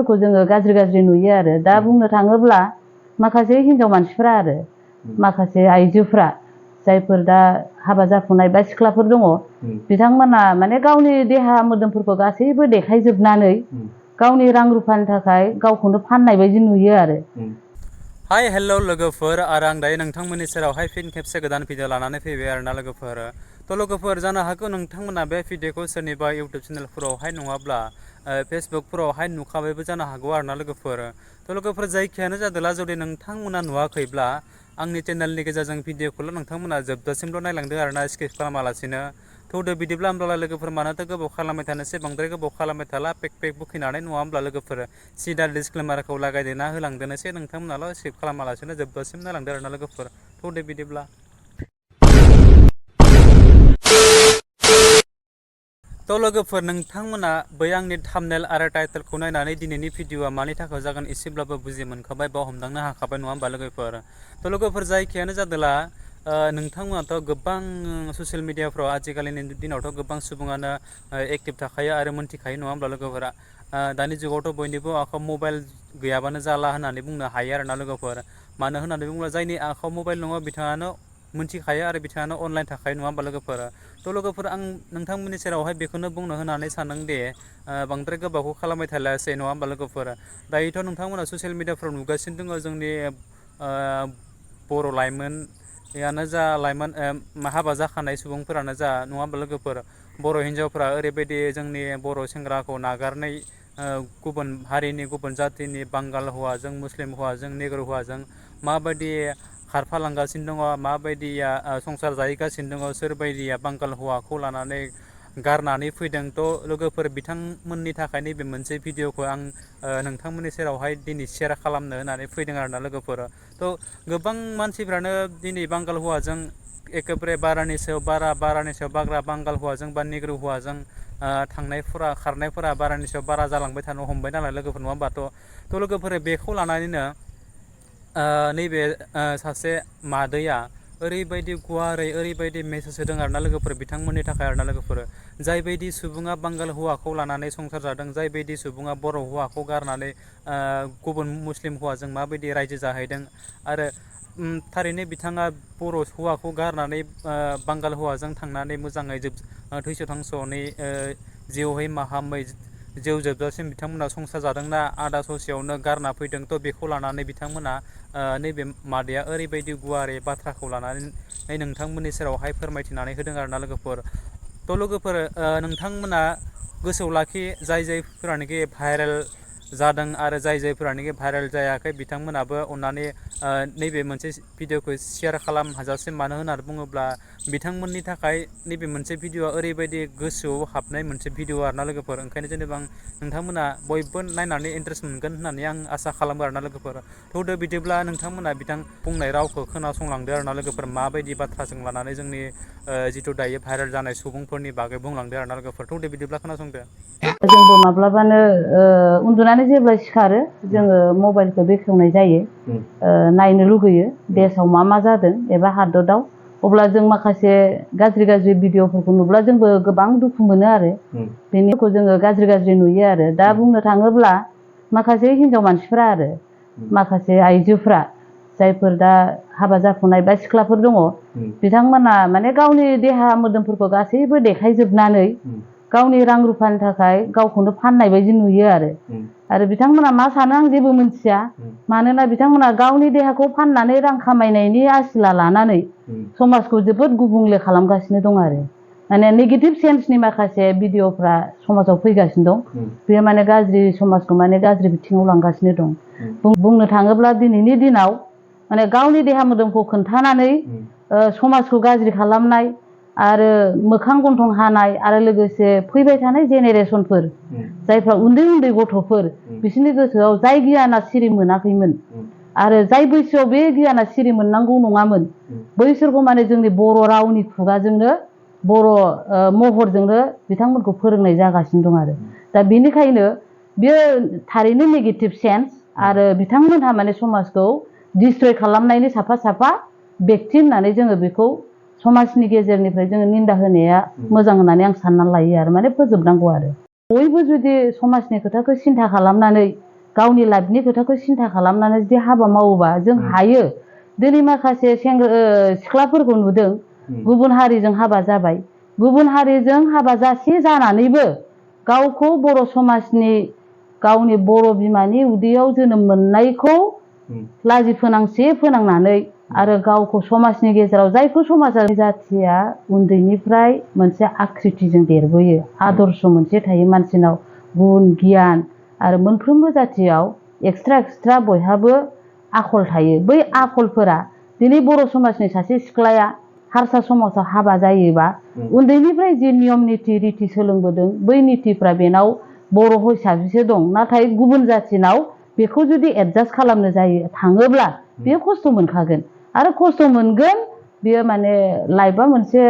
बिथांमोनखौ जोङो गाज्रि गाज्रि नुयो आरो दा बुंनो थाङोब्ला माखासे हिनजाव मानसिफ्रा आरो माखासे आइजोफ्रा जायफोर दा हाबा जाफुनाय बा सिख्लाफोर दङ बिथांमोना माने गावनि देहा मोदोमफोरखौ गासैबो देखायजोबनानै गावनि रां रुफानि थाखाय गावखौनो फाननाय बायदि नुयो आरो। हाय हेल' लोगोफोर आरो आं दायो नोंथांमोननि सेरावहाय फिन खेबसे गोदान भिडिअ लानानै फैबाय आरोना लोगोफोर। थ' लोगोफोर जानो हागौ नोंथांमोना बे भिडिअखौ सोरनिबा इउटुब चेनेलफोरावहाय नङाब्ला फेसबुकफोरावहाय नुखाबायबो जानो हागौ आरोना लोगोफोर। थ' लोगोफोर जायखियानो जादोला जुदि नोंथांमोना नुवाखैब्ला आंनि चेनेलनि गेजेरजों भिडिअखौल' नोंथांमोना जोबजासिमल' नायलांदो आरोना स्किप खालामालासिनो। थौदो बिदिब्ला होमब्ला लोगोफोर मानोथो गोबाव खालामबाय थानोसै बांद्राय गोबाव खालामबाय थाला पेक बुखिनानै नङा होमब्ला लोगोफोर सिदा डिसक्लेमारखौ लागायदेरना होलांदोनोसै नोंथांमोनाल' स्किप खालामालासिनो जोबजासिम नायलांदो आरोना लोगोफोर। थौदो बिदिब्ला थ' लोगोफोर नोंथांमोना बै आंनि थाम्बनेल आरो टाइटेलखौ नायनानै दिनैनि भिडिअआ मानि थाखाय जागोन एसेब्लाबो बुजि मोनखाबाय बा हमदांनो हाखाबाय नङा होमबा लोगोफोर। थ' लोगोफोर जायखियानो जादोला नोंथांमोनाथ' गोबां ससियेल मिडियाफ्राव आजिखालिनि दिनावथ' गोबां सुबुङानो एक्टिभ थाखायो आरो मोनथिखायो नङा होमब्ला लोगोफोरा। दानि जुगावथ' बयनिबो आखायाव मबाइल गैयाबानो जाला होननानै बुंनो हायो आरोना लोगोफोर। मानो होननानै बुङोब्ला जायनि आखायाव मबाइल दङ बिथाङानो मोनथिखायो आरो बिथाङानो अनलाइन थाखायो नङा होमबा लोगोफोर। थ' लोगोफोर आं नोंथांमोननि सेरावहाय बेखौनो बुंनो होनानै सानदोंदि बांद्राय गोबावखौ खालामबाय थालायासै नङा होमबा लोगोफोर। दायोथ' नोंथांमोना ससियेल मिडियाफ्राव नुगासिनो दङ जोंनि बर' लाइमोनानो जा लाइमोन हाबा जाखानाय सुबुंफोरानो जा नङा होमबा लोगोफोर बर' हिन्जावफ्रा ओरैबायदि जोंनि बर' सेंग्राखौ नागारनाय गुबुन हारिनि गुबुन जाथिनि बांगाल हौवाजों मुस्लिम हौवाजों नेग्र' हौवाजों माबायदि खारफालांगासिनो दङ माबायदिया संसार जाहैगासिनो दङ सोरबायदिया बांगाल हौवाखौ लानानै गारनानै फैदों। थ' लोगोफोर बिथांमोननि थाखाय नैबे मोनसे भिडिअखौ आं नोंथांमोननि सेरावहाय दिनै सेयार खालामनो होननानै फैदों आरोना लोगोफोर। थ' गोबां मानसिफ्रानो दिनै बांगाल हौवाजों एखेबारे बारानि सायाव बाग्रा बांगाल हौवाजों बा नेग्र' हौवाजों थांनायफोरा खारनायफोरा बारानि सायाव बारा जालांबाय थानो हमबाय नालाय लोगोफोर नङा होमबाथ'। थ' लोगोफोर बेखौ लानानैनो नैबे सासे मादैया ओरैबायदि गुवारै ओरैबायदि मेसेज होदों आरोना लोगोफोर बिथांमोननि थाखाय आरोना लोगोफोर। जायबायदि सुबुङा बांगाल हौवाखौ लानानै संसार जादों जायबायदि सुबुङा बर' हौवाखौ गारनानै गुबुन मुस्लिम हौवाजों माबायदि रायजो जाहैदों आरो थारैनो बिथाङा बर' हौवाखौ गारनानै बांगाल हौवाजों थांनानै मोजाङै थैस' थांस'नै जिउहै माहामै जिउ जोबजासिम बिथांमोना संसार जादोंना आदा ससेयावनो गारना फैदों। थ' बेखौ लानानै बिथांमोना नैबे मादैया ओरैबायदि गुवारै बाथ्राखौ लानानै नोंथांमोननि सेरावहाय फोरमायथिनानै होदों आरोना लोगोफोर। थ' लोगोफोर नोंथांमोना गोसोआव लाखि जायफोरानोखि भाइरेल जादों आरो जायफोरानोखि भाइरेल जायाखै बिथांमोनाबो अननानै नैबे मोनसे भिडिअखौ सेयार खालाम हाजासे मानो होननानै बुङोब्ला बिथांमोननि थाखाय नैबे मोनसे भिडिअआ ओरैबायदि गोसोआव हाबनाय मोनसे भिडिअ आरोना लोगोफोर। ओंखायनो जेनेबा नोंथांमोना बयबो नायनानै इन्टारेस्ट मोनगोन होननानै आं आसा खालामो आरोना लोगोफोर। थौदो बिदिब्ला नोंथांमोना बिथां बुंनाय रावखौ खोनासंलांदो आरोना लोगोफोर माबायदि बाथ्राजों लानानै जोंनि जिथु दायो भाइरेल जानाय सुबुंफोरनि बागै बुंलांदो आरोना लोगोफोर। थौदो बिदिब्ला खोनासंदो। जोंबो माब्लाबानो उन्दुनानै जेब्ला सिखारो जोङो मबाइलखौ बेखेवनाय जायो नायनो लुगैयो देशाव मा जादों एबा हादराव। अब्ला जों माखासे गाज्रि भिडिअफोरखौ नुब्ला जोंबो गोबां दुखु मोनो आरो बेनिखौ जोङो गाज्रि नुयो आरो दा बुंनो थाङोब्ला माखासे हिनजाव मानसिफ्रा आरो माखासे आइजोफ्रा जायफोर दा हाबा जाफुनाय बा सिख्लाफोर दङ बिथांमोना माने गावनि देहा मोदोमफोरखौ गासैबो देखायजोबनानै गावनि रां रुफानि थाखाय गावखौनो फाननाय बायदि नुयो आरो बिथांमोना मा सानो आं जेबो मिथिया। मानोना बिथांमोना गावनि देहाखौ फाननानै रां खामायनायनि आसिला लानानै समाजखौ जोबोद गुबुंले खालामगासिनो दं आरो माने नेगेटिभ सेन्सनि माखासे भिडिअफ्रा समाजाव फैगासिनो दं। बे माने गाज्रि समाजखौ माने गाज्रि बिथिङाव लांगासिनो दं। बुंनो थाङोब्ला दिनैनि दिनाव माने गावनि देहा मोदोमखौ खोन्थानानै समाजखौ गाज्रि खालामनाय आरो मोखां गन्थं हानाय आरो लोगोसे फैबाय थानाय जेनेरेसनफोर जायफ्रा उन्दै गथ'फोर बिसोरनि गोसोआव जाय गियाना सिरि मोनाखैमोन आरो जाय बैसोआव बे गियाना सिरि मोननांगौ नङामोन बैसोरखौ माने जोंनि बर' रावनि खुगाजोंनो बर' महरजोंनो बिथांमोनखौ फोरोंनाय जागासिनो दं आरो दा बेनिखायनो बेयो थारैनो नेगेटिभ सेन्स आरो बिथांमोनहा माने समाजखौ डिस्ट्रय खालामनायनि साफा बेक्ति होननानै जोङो बेखौ समाजनि गेजेरनिफ्राय जोङो निन्दा होनाया मोजां होननानै आं साननानै लायो आरो माने फोजोबनांगौ आरो बयबो जुदि समाजनि खोथाखौ सिन्था खालामनानै गावनि लाइफनि खोथाखौ सिन्था खालामनानै जुदि हाबा मावोबा जों हायो। दिनै माखासे सिख्लाफोरखौ नुदों गुबुन हारिजों हाबा जाबाय, गुबुन हारिजों हाबा जासे जानानैबो गावखौ बर' समाजनि गावनि बर' बिमानि उदैयाव जोनोम मोननायखौ लाजि फोनांसे फोनांनानै आरो गावखौ समाजनि गेजेराव जायखौ समाजारि जाथिया उन्दैनिफ्राय मोनसे आखृतिजों देरबोयो, आदर्श मोनसे थायो मानसिनाव, गुन गियान आरो मोनफ्रोमबो जाथियाव एक्सट्रा बयहाबो आखल थायो। बै आखलफोरा दिनै बर' समाजनि सासे सिख्लाया हारसा समाजाव हाबा जायोबा उन्दैनिफ्राय जे नियम निति रिति सोलोंबोदों बै नितिफ्रा बेनाव बर' हिसाबैसो दं, नाथाय गुबुन जाथिनाव बेखौ जुदि एडजास्ट खालामनो जायो थाङोब्ला बेयो खस्थ' मोनखागोन आरो खस्थ' मोनगोन। बेयो माने लाइफआ मोनसे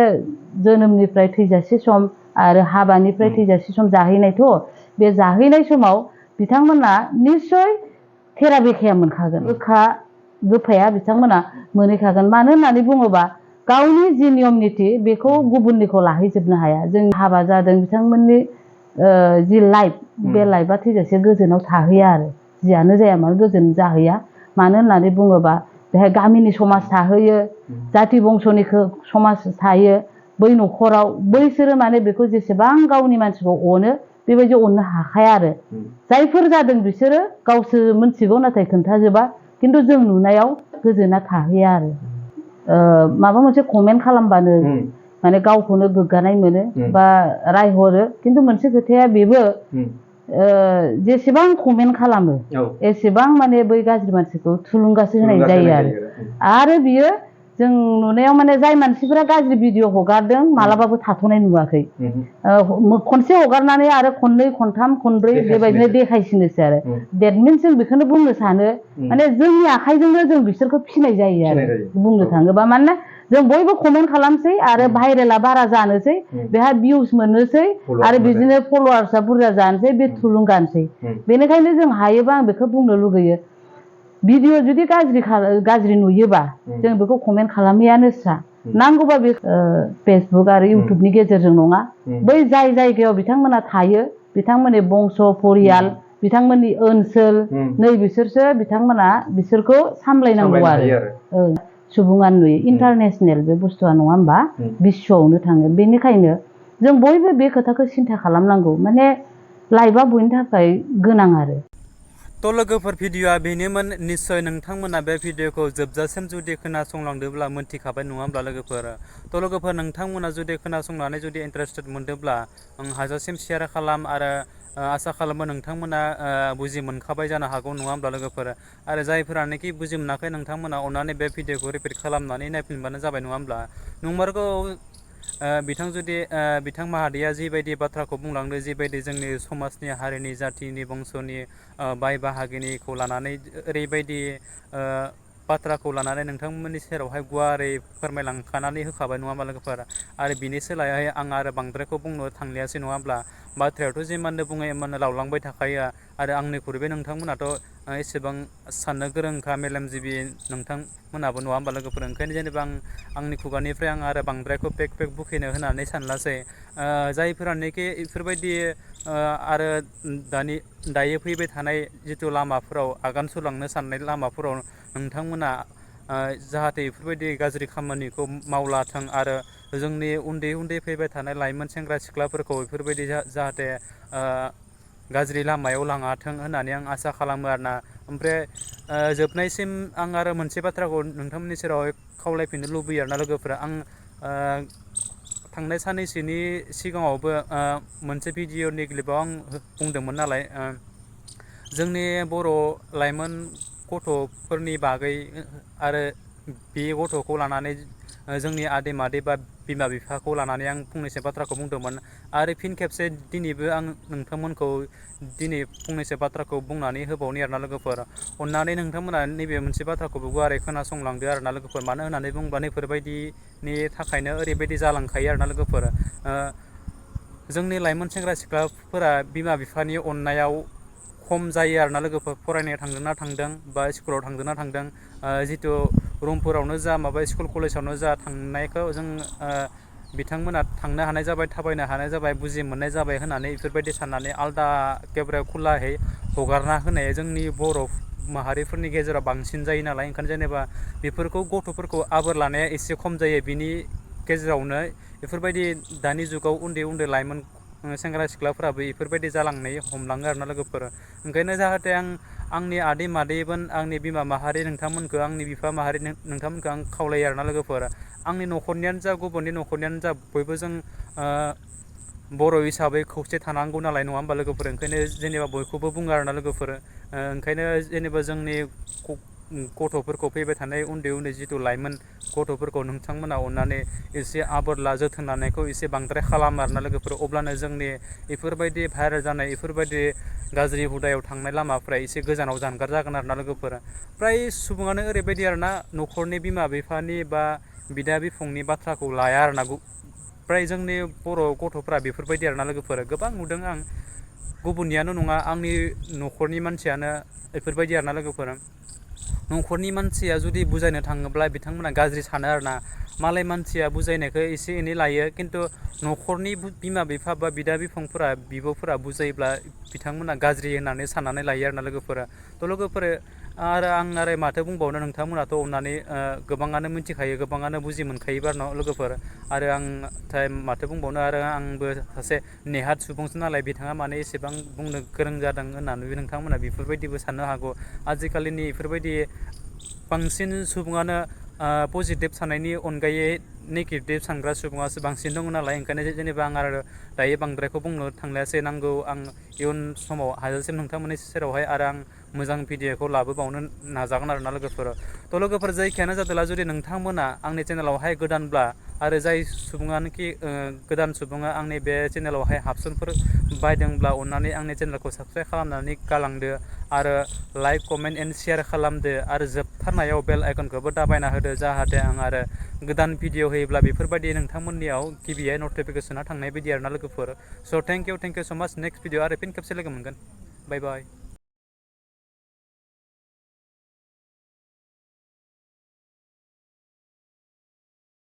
जोनोमनिफ्राय थैजासे सम आरो हाबानिफ्राय थैजासे सम जाहैनायथ', बे जाहैनाय समाव बिथांमोना निस्सय थेरा बेखाया मोनखागोन, गोखा गोफाया बिथांमोना मोनहैखागोन। मानो होननानै बुङोबा गावनि जि नियम निति बेखौ गुबुननिखौ लाहैजोबनो हाया। जों हाबा जादों बिथांमोननि जि लाइफ बे लाइफआ थैजासे गोजोनाव थाहैया आरो जियानो जाया मानो गोजोन जाहैया। मानो होननानै बुङोबा बेहाय गामिनि समाज थाहैयो, जाथि बंस'नि समाज थायो बै न'खराव, बैसोरो माने बेखौ जेसेबां गावनि मानसिखौ अनो बेबायदि अननो हाखाया आरो जायफोर जादों बिसोरो गावसोर मोनथिगौ नाथाय खोन्थाजोबा, खिन्थु जों नुनायाव गोजोना थाहैया आरो माबा मोनसे कमेन्ट खालामबानो माने गावखौनो गोग्गानाय मोनो बा रायहरो। खिन्थु मोनसे खोथाया बेबो जेसेबां कमेन्ट खालामो एसेबां माने बै गाज्रि मानसिखौ थुलुंगासो होनाय जायो आरो बियो जों नुनायाव माने जाय मानसिफोरा गाज्रि भिडिअ हगारदों मालाबाबो थाथ'नाय नुवाखै। खनसे हगारनानै आरो खननै खनथाम खनब्रै बेबायदिनो देखायसिनोसै आरो देट मिन्स जों बेखौनो बुंनो सानो माने जोंनि आखाइजोंनो जों बिसोरखौ फिसिनाय जायो आरो बुंनो थाङोबा। मानोना जों बयबो कमेन्ट खालामसै आरो भाइरेला बारा जानोसै, बेहा भिउस मोननोसै आरो बिदिनो फल'वार्सआ बुरजा जानोसै, बे थुलुंगानोसै। बेनिखायनो जों हायोबा आं बेखौ बुंनो लुगैयो, भिडिअ जुदि गाज्रि नुयोबा जों बेखौ कमेन्ट खालामैयानो स्रा। नांगौबा बे फेसबुक आरो इउटुबनि गेजेरजों नङा, बै जाय जायगायाव बिथांमोना थायो बिथांमोननि बंस' परियाल बिथांमोननि ओनसोल नै बिसोरसो बिथांमोना बिसोरखौ सामलायनांगौ आरो सुबुङानो नुयो। इन्टारनेसनेल बे बुस्थुआ नङा होमबा, बिश्वआवनो थाङो। बेनिखायनो जों बयबो बे खोथाखौ सिन्था खालामनांगौ, माने लाइफआ बयनि थाखाय गोनां आरो। थ' लोगोफोर भिडिअआ बेनोमोन। निस्सय नोंथांमोना बे भिडिअखौ जोबजासिम जुदि खोनासंलांदोंब्ला मोनथिखाबाय नङा होमब्ला लोगोफोर। थ' लोगोफोर नोंथांमोना जुदि खोनासंनानै जुदि इन्टारेस्टेड मोनदोंब्ला हाजासिम शेयार खालाम आरो आसा खालामो नोंथांमोना बुजि मोनखाबाय जानो हागौ नङा होमब्ला लोगोफोर। आरो जायफोरानोखि बुजि मोनाखै नोंथांमोना अननानै बे भिडिअखौ रिपिट खालामनानै नायफिनबानो जाबाय नङा होमब्ला। नंमारगौ बिथां माहारिया जिबायदि बाथ्राखौ बुंलांदों, जिबायदि जोंनि समाजनि हारिनि जाथिनि बंस'नि बाय बाहागिनिखौ लानानै ओरैबायदि बाथ्राखौ लानानै नोंथांमोननि सेरावहाय गुवारै फोरमायलांखानानै होखाबाय नङा होमबा लोगोफोर। आरो बिनि सोलायै आं आरो बांद्रायखौ बुंनो थांलियासै नङा होमब्ला। बाथ्रायाथ' जेमाननो बुङो एमाननो लावलांबाय थाखायो आरो आंनिख्रुइबो नोंथांमोनाथ' एसेबां साननो गोरोंखा मेलेमजिबि नोंथांमोनाबो नङा होमबा लोगोफोर। ओंखायनो जेनेबा आंनि खुगानिफ्राय आं आरो बांद्रायखौ पेक बुखिनो होनानै सानलासै। जायफोरानोखि बेफोरबायदि आरो दायो फैबाय थानाय जिथु लामाफोराव आगान सुरलांनो साननाय लामाफोराव नोंथांमोना जाहाथे बेफोरबायदि गाज्रि खामानिखौ मावलाथों आरो जोंनि उन्दै उन्दै फैबाय थानाय लाइमोन सेंग्रा सिख्लाफोरखौ बेफोरबायदि जाहाथे गाज्रि लामायाव लाङाथों होननानै आं आसा खालामो आरोना। ओमफ्राय जोबनायसिम आं आरो मोनसे बाथ्राखौ नोंथांमोननि सेरावहाय खावलायफिननो लुबैयो आरोना लोगोफोरा। आं थांनाय साननैसोनि सिगाङावबो मोनसे भिडिअनि क्लिपाव आं बुंदोंमोन नालाय, जोंनि बर' लाइमोन गथ'फोरनि बागै आरो बे गथ'खौ लानानै जोंनि आदै मादै बा बिमा बिफाखौ लानानै आं फंनैसो बाथ्राखौ बुंदोंमोन। आरो फिन खेबसे दिनैबो आं नोंथांमोनखौ दिनै फंनैसो बाथ्राखौ बुंनानै होबावनि आरोना लोगोफोर। अननानै नोंथांमोना नैबे मोनसे बाथ्राखौबो गुवारै खोनासंलांदो आरोना लोगोफोर। मानो होननानै बुङोब्ला नैफोरबायदिनि थाखायनो ओरैबायदि जालांखायो आरोना लोगोफोर। जोंनि लाइमोन सेंग्रा सिख्लाफोरा बिमा बिफानि अननायाव खम जायो आरोना लोगोफोर। फरायनो थांदोंना थांदों बा स्कुलाव थांदोंना थांदों, जिथु रुमफोरावनो जा माबा स्कुल कलेजावनो जा थांनायखौ जों बिथांमोना थांनो हानाय जाबाय थाबायनो हानाय जाबाय बुजि मोननाय जाबाय होननानै बेफोरबायदि साननानै आलदा एकेबारे खुलाहै हगारना होनाया जोंनि बर' माहारिफोरनि गेजेराव बांसिन जायो नालाय ओंखायनो जेनेबा बेफोरखौ गथ'फोरखौ आबोर लानाया एसे खम जायो बिनि गेजेरावनो बेफोरबायदि दानि जुगाव उन्दै उन्दै लाइमोन सेंग्रा सिख्लाफोराबो बेफोरबायदि जालांनो हमलाङो आरोना लोगोफोर ओंखायनो जाहाथे आंनि आदै मादैमोन आंनि बिमा माहारि नोंथांमोनखौ आंनि बिफा माहारि नोंथांमोनखौ आं खावलायो आरोना लोगोफोर आंनि न'खरनियानो जा गुबुननि न'खरनियानो जा बयबो जों बर' हिसाबै खौसे थानांगौ नालाय नङा होमबा लोगोफोर ओंखायनो जेनेबा बयखौबो बुङो आरोना लोगोफोर ओंखायनो जेनेबा जोंनि गथ'फोरखौ फैबाय थानाय उन्दै उन्दै जिथु लाइमोन गथ'फोरखौ नोंथांमोना अननानै एसे आबोर ला जोथोन लानायखौ एसे बांद्राय खालाम आरोना लोगोफोर अब्लानो जोंनि बेफोरबायदि भाइरेल जानाय बेफोरबायदि गाज्रि हुदायाव थांनाय लामाफ्रा एसे गोजानाव जानगार जागोन आरोना लोगोफोर फ्राय सुबुङानो ओरैबायदि आरोना न'खरनि बिमा बिफानि बा बिदा बिफंनि बाथ्राखौ लाया आरोना फ्राय जोंनि बर' गथ'फ्रा बेफोरबायदि आरोना लोगोफोर गोबां नुदों आं गुबुननियानो नङा आंनि न'खरनि मानसियानो बेफोरबायदि आरोना लोगोफोर न'खरनि मानसिया जुदि बुजायनो थाङोब्ला बिथांमोना गाज्रि सानो आरोना मालाय मानसिया बुजायनायखौ एसे एनै लायो खिन्थु न'खरनि बिमा बिफा बा बिदा बिफंफोरा बिब'फोरा बुजायोब्ला बिथांमोना गाज्रि होननानै साननानै लायो आरोना लोगोफोरा थ' लोगोफोर आरो माथो बुंबावनो नोंथांमोनाथ' अननानै गोबाङानो मिथिखायो गोबाङानो बुजि मोनखायोबा लोगोफोर आरो आं माथो बुंबावनो आरो आंबो सासे नेहाथ सुबुंसो नालाय बिथाङा मानो एसेबां बुंनो गोरों जादों होननानै नोंथांमोना बेफोरबायदिबो साननो हागौ आजिखालिनि बेफोरबायदि बांसिन सुबुङानो पजिटिभ साननायनि अनगायै नेगेटिभ सानग्रा सुबुङासो बांसिन दङ नालाय ओंखायनो जेनेबा आं आरो दायो बांद्रायखौ बुंनो थांलायासै नांगौ आं इयुन समाव हाजासे नोंथांमोननि सेरावहाय आरो आं मोजां भिडिअखौ लाबोबावनो नाजागोन आरोना लोगोफोर थ' लोगोफोर जायखियानो जादोंला जुदि नोंथांमोना आंनि चेनेलावहाय गोदानब्ला आरो जाय सुबुङानोखि गोदान सुबुङा आंनि बे चेनेलावहाय हाबसनफोर बायदोंब्ला अननानै आंनि चेनेलखौ साबसक्राइब खालामनानै गालांदो आरो लाइक कमेन्ट एन्ड शेयार खालामदो आरो जोबथारनायाव बेल आइकनखौबो दाबायना होदो जाहाथे आं आरो गोदान भिडिअ होयोब्ला बेफोरबायदि नोंथांमोननियाव गिबियै नटिफिकेसना थांनाय बायदि आरोना लोगोफोर स' थेंक इउ स' माच नेक्स्ट भिडिअ आरो फिन खेबसे लोगो मोनगोन बाय बाय